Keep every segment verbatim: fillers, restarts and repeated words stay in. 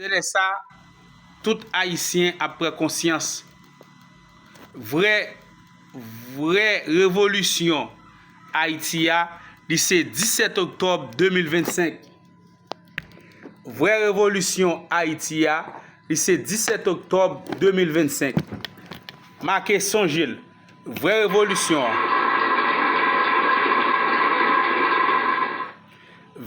Se lè sa, tout Ayisyen ap pran konsyans. Vrè, vrè revolisyon Ayiti a, li se disèt oktòb de mil vennsenk. Vrè revolisyon Ayiti a, li se disèt oktòb de mil vennsenk. Make, sonje l. Vrè revolisyon an.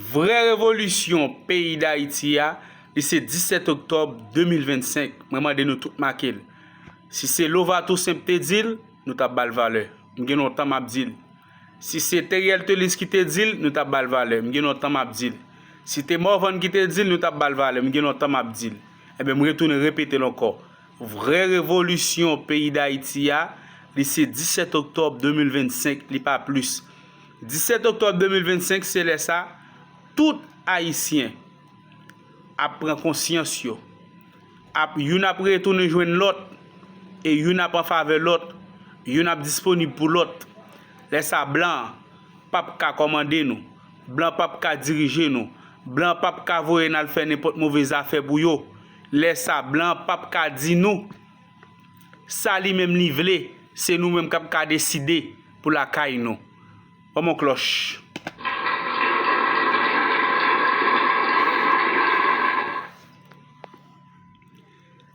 Vrè revolisyon peyi Dayiti a, li se disèt oktòb de mil vennsenk. Mwen mande nou tout make l. Si se Lova Toussaint te di l, nou t ap ba l valè. M gen lontan m ap di l. Si se Theriel Thelus ki te di l, nou t ap ba l valè. M gen lontan m ap di l. Si te Morvan ki te di l, nou t ap ba l valè. M gen lontan m ap di l. Enben, m retounen repete l ankò. Vrè revolisyon peyi Dayiti a, li se disèt oktòb de mil vennsenk, li pa plis. Disèt oktòb de mil vennsenk, se lè sa, tout Ayisyen ap pran konsyans yo. Ap, youn ap retounen jwenn lòt, e youn ap an favè lòt, youn ap disponib pou lòt. Lè sa, blan p ap ka kòmande nou. Blan p ap ka dirije nou. Blan p ap ka voye n al fè nenpòt move zafè pou yo. Lè sa, blan p ap ka di nou sa li menm li vle, se nou menm k ap ka deside pou lakay nou. Ban m yon klòch.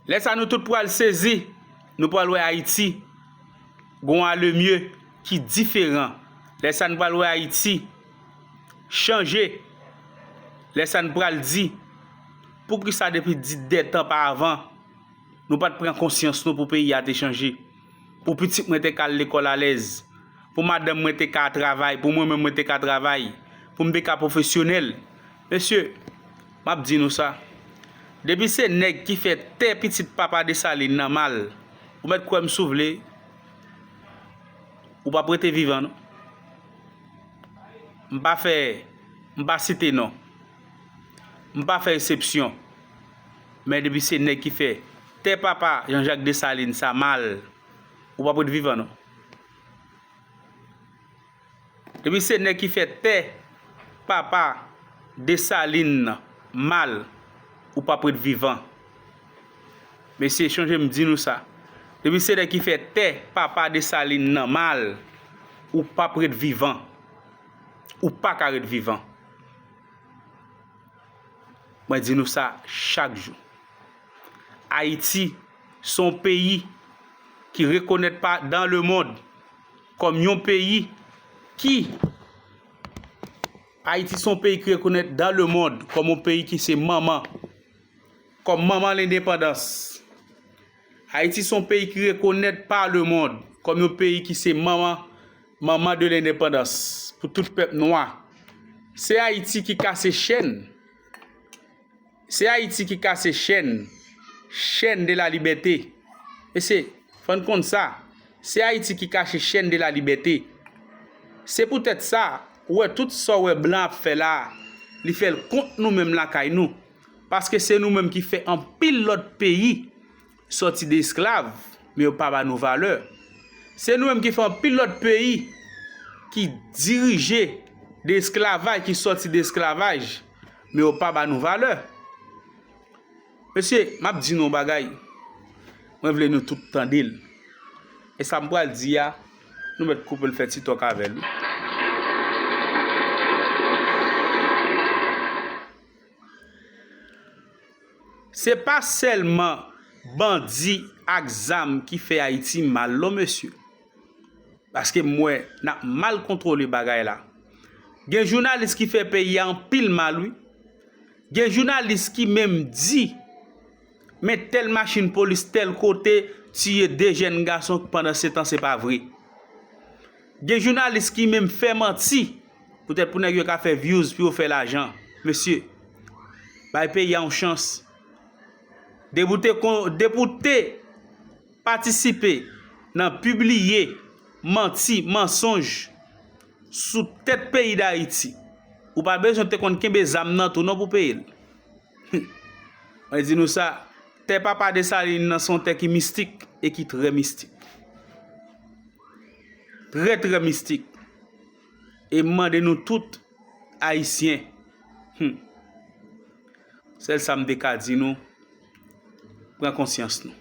Lè sa nou tout pral sezi, nou pral wè Ayiti gon alemye ki diferan. Lè sa nou pral wè Ayiti chanje. Lè sa nou pral di, poukisa depi di dè tan pa avan, nou pa t pran konsyans nou pou peyi a te chanje? Pou pitit mwen te ka al lekòl alèz, pou madanm mwen te ka travay, pou mwen menm mwen te ka travay, pou m te ka pwofesyonèl. Mesye, m ap di nou sa. Depi se nèg ki fè tè pitit papa Desalin nan mal, ou mèt kwè m si w vle, ou p ap rete vivan non. M pa fè, m pa site non. M pa fè eksepsyon. Men depi se nèg ki fè tè papa Jean Jacques Dessalines sa mal, ou p ap ret vivan non. Depi se nèg ki fè tè papa Desalin nan mal, ou p ap ret vivan. Mesye, chonje m di nou sa. Depi se nèg ki fè tè papa Desalin nan mal, ou p ap ret vivan. Ou pa ka ret vivan. Mwen di nou sa chak jou. Ayiti se yon peyi ki rekonèt pa dans le monde kòm yon peyi ki, Ayiti se yon peyi ki rekonèt dans le monde kòm yon peyi ki se manman, kòm manman lendepandans. Ayiti se yon peyi ki rekonèt pa le monde kòm yon peyi ki se manman, manman de lendepandans pou tout pèp nwa. Se Ayiti ki kase chèn. Se Ayiti ki kase chèn, chèn de la libète. Mesye, fò n konn sa. Se Ayiti ki kache chèn de la libète. Se poutèt sa, ou wè tout sa w wè blan ap fè la a, li fè l kont nou menm lakay nou. Paske se nou menm ki fè anpil lòt peyi sòti de esklav, men yo pa ba nou valè. Se nou menm ki fè anpil lòt peyi ki dirije de esklavaj, ki sòti de esklavaj, men yo pa ba nou valè. Mesye, m ap di nou yon bagay. Mwen vle nou tout tande l. E sa m pral di a, nou mèt koupe l fè ti tòk avè l wi. Se pa sèlman bandi ak zam ki fè Ayiti mal non mesye. Paske m wè n ap mal kontwole bagay la. Gen jounalis ki fè peyi a anpil mal wi. Gen jounalis ki menm di, men tèl machin polis tèl kote tiye de jèn gason, pandan se tan se pa vre. Gen jounalis ki menm fè manti poutèt pou nèg yo ka fè views, pou yo fè lajan. Mesye, bay peyi a yon chans. Depi w te kon, depi w te patisipe nan pibliye manti, mansonj sou tèt peyi Dayiti, ou pa bezwen te konn kenbe zam nan tou non pou peye l. Mwen di nou sa, tè papa Desalin nan se yon tè ki mistik e ki trè mistik. Trè, trè mistik. E m mande nou tout, Ayisyen, hmm, sèl sa m te ka di nou, pran konsyans nou.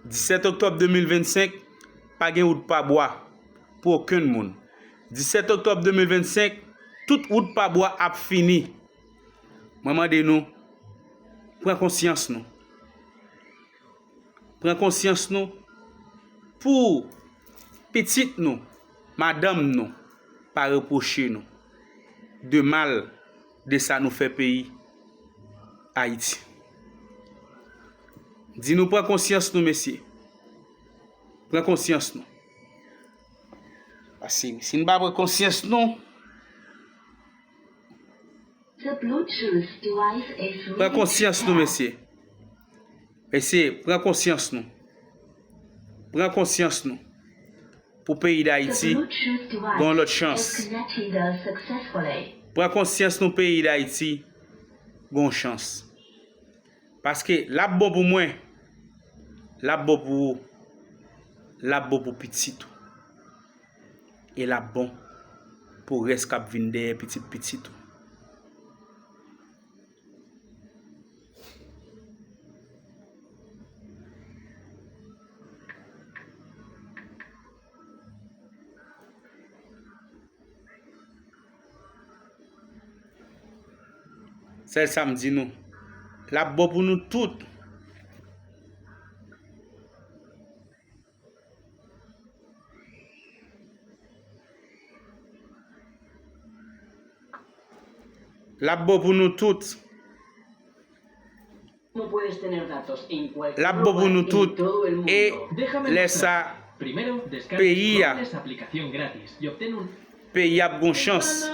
Disèt oktòb de mil vennsenk, pa gen wout pa bwa pou okenn moun. Disèt oktòb de mil vennsenk, tout wout pa bwa ap fini. Mwen mande nou, pran konsyans nou. Pran konsyans nou pou pitit nou, madanm nou, pa repwoche nou de mal de sa nou fè peyi Ayiti. Di nou pran konsyans nou, mesye. Pran konsyans nou. Paske si n pa pran konsyans nou, pran konsyans nou, mesye. Mesye, pran konsyans nou. Pran konsyans nou. Pou peyi Dayiti gen yon lòt chans. Pran konsyans nou, peyi Dayiti gen yon chans. Paske l ap bon pou mwen, l ap bon pou ou, l ap bon pou pitit ou. E l ap bon pou rès k ap vin dèyè pitit pitit ou. Sèl sa m di nou, l ap bon pou nou tout. L ap bon pou nou tout. L ap bon pou nou tout. E lè sa, peyi a, peyi a ap gon chans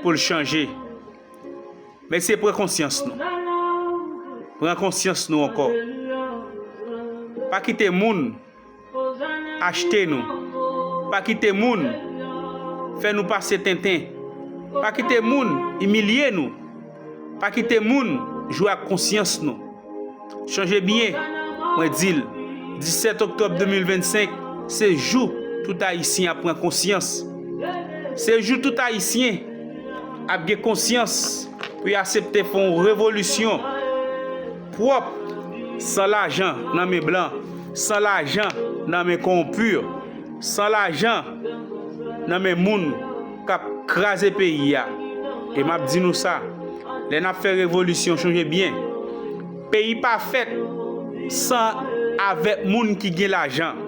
pou l chanje. Mesye, pran konsyans nou. Pran konsyans nou ankò. Pa kite moun achte nou. Pa kite moun fè nou pase tenten. Pa kite moun imilye nou. Pa kite moun jwe ak konsyans nou. Sonje byen, mwen di l, disèt oktòb de mil vennsenk, se jou tout Ayisyen ap pran konsyans. Se jou tout Ayisyen ap gen konsyans pou y aksepte fè yon revolisyon pwòp, san lajan nan men blan, san lajan nan men kowonpi, san lajan nan men moun k ap kraze peyi a. E m ap di nou sa, lè n ap fè revolisyon, sonje byen, peyi pa fèt san avèk moun ki gen lajan.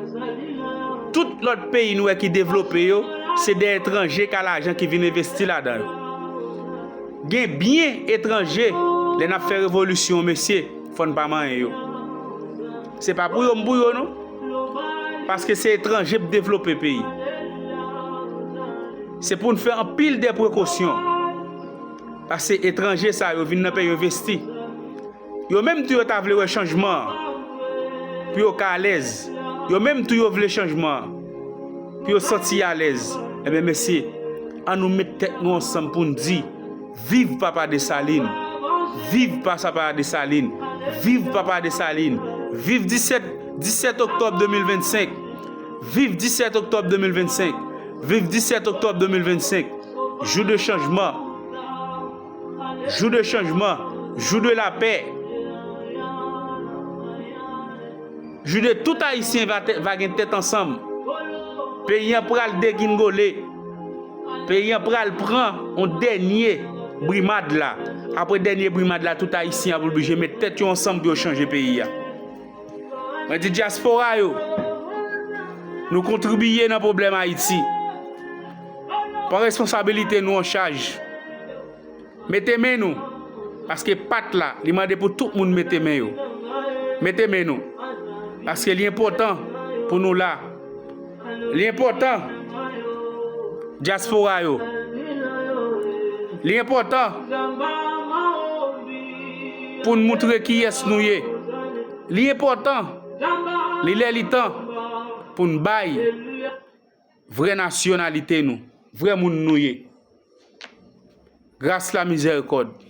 Tout lòt peyi nou wè ki devlope yo, se de etranje k a lajan ki vin envesti ladan yo. Gen byen etranje, lè n ap fè revolisyon, mesye, fò n pa manyen yo. Se pa pou yo m pou yo, non. Paske se etranje p devlope peyi. Se pou n fè anpil de prekosyon. Paske etranje sa yo vin nan peyi yo envesti. Yo menm tou yo ta vle wè chanjman an. Pou yo ka alèz. Yo menm tou yo vle chanjman an. Pou yo santi alèz. Ebyen, mesye, ann nou met tèt nou ansanm pou n di, viv Papa Desalin! Viv Papa Desalin! Viv Papa Desalin! Viv disèt, disèt oktòb de mil vennsenk! Viv disèt oktòb de mil vennsenk! Viv disèt oktòb de mil vennsenk! Jou de chanjman! Jou de chanjman! Jou de lapè! Jou de tout Ayisyen va, tè- va gen tèt ansanm. Peyi an pral degingole. Peyi an pral pran yon dènye brimad la. Apre dènye brimad la, tout Ayisyen ap oblije met tèt yo ansanm pou yo chanje peyi a. Mwen di dyaspora yo, nou kontribiye nan pwoblèm Ayiti. Pran responsabilite nou an chaj. Mete men nou, paske pat la, li mande pou tout moun mete men yo. Mete men nou, paske li enpòtan pou nou la. Li enpòtan, dyaspora yo. Li enpòtan pou n montre kiyès nou ye. Li enpòtan, li lè li tan pou n bay vrè nasyonalite nou, vrè moun nou ye. Gras la mizèrikòd.